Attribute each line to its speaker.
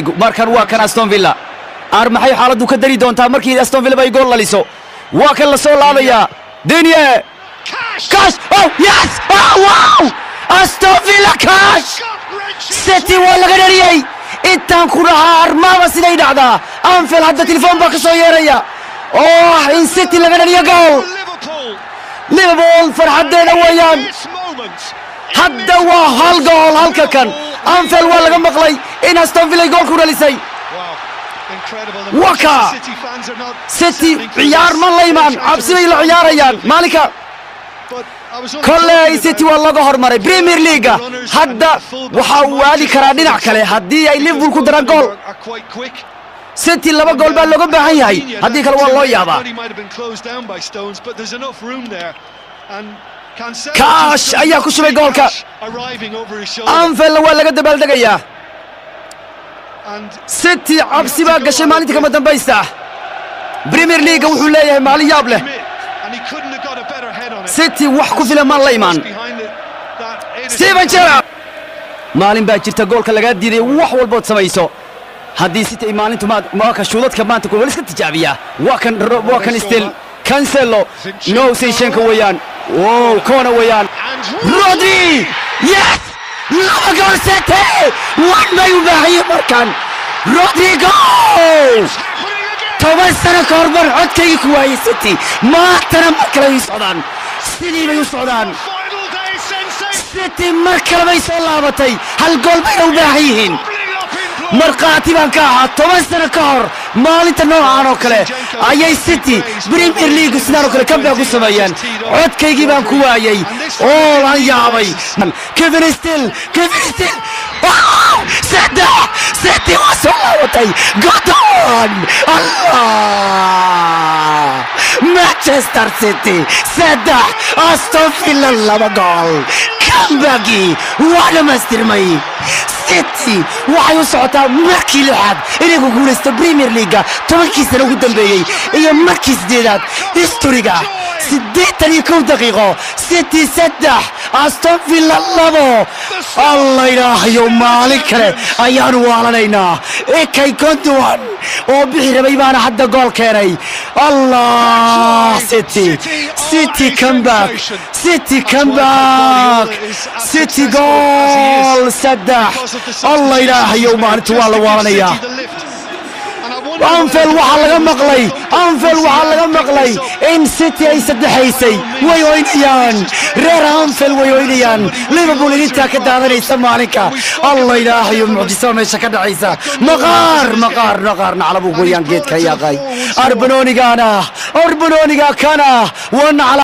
Speaker 1: Markan waa kan Aston Villa. Ar maxay xaaladdu ka dari doontaa markii Aston Villa bay gool laliso? Waa kan la soo laadayaa Deniye Cash. Oh yes, oh wow, Aston Villa Cash. City waa laga dhaliyey. Intaan ku dhahaa armaaba siday dhacdaa? Anfield hadda telefoon baa ka soo yeeraya oo ah in City laga dhaliyo gool. Liverpool farxaddeeda weeyaan hadda waa hal gool. Halka kan Anfield waa laga maqlay in Aston Villa gool ku dhalisay. Waka City ciyaar ma la imaan, cabsi bay la ciyaarayaan maalinka. Kolley City waa laga hormaray Premier Leaga. Hadda waxa uu aadi karaa dhinac kale haddii ay Liverpool ku daraan gool. City 2 gool baa looga baahan yahay, haddii kale waa loo yaabaa. Kaash ayaa ku shubay goolka. Anfieldna waa laga dabaaldegayaa. City cabsi baa gashay maalinta kama dambaysta. Premier Leaga wuxuu leeyahay maalin yaab leh. City wax ku filan maan la imaan. Steven Gerrard, maalin baa jirta goolka lagaa diiday wax walbood samayso. Haddii City ay maalintu maaka shuudadka maanta ku wal iska tijaabiyaa. Waa kan, waa kan still Cancelo. No, Zinchenko weeyaan. Wow, koona weeyaan. Rodri, yes, 2 gool City. Wan bay u baahan markan. Rodrigo, 10 sano ka hor baan codkaygii ku waayey City, maantana mar kale ay socdaan, sidii bay u socdaan. City mar kale bay soo laabatay, hal gool bayna u baahan yihiin. Markhaati baan ka ahaa 10 sano ka hor maalinta noocaan oo kale ayay City Premier League sidaan oo kale comeback ku sameeyeen. Codkaygii baan ku waayey oo laan yaabay. Kevin Still, Kevin Still, 3. City waa soo laabatay. Godon, Allah! Manchester City 3, Aston Villa 2 gool. Comebackii waa dhammaystirmay. City waxay u socotaa markii 6aad inay ku guulaysto Premier Leaga 10kii sano ugu dambeeyey iyo markii 8aad historiga. 81 daqiiqo, City 3, Aston Villa 2. Alla ilaahayo, maalin kale ayaanu waalanaynaa. Ikay Gondowan oo bixi rabay baana hadda gool keenay. Allah, City, City comeback, City comeback, City gool 3. Allah ilaahayow, maalintu waa la waalanayaa. Anfield waxaa laga maqlay, Anfield waxaa laga maqlay in City ay saddexaysay. Way oynayaan reer Anfield, way oynayaan. Liverpool inintaa ka daadanaysa maalinka. Allah ilaahayo, mucjiso meesha ka dhacaysa. Maqaar maqaar maqaar naclabu weeyaan geedka yaaqay. Arbanoonigaana, arbanooniga kana waa nacla.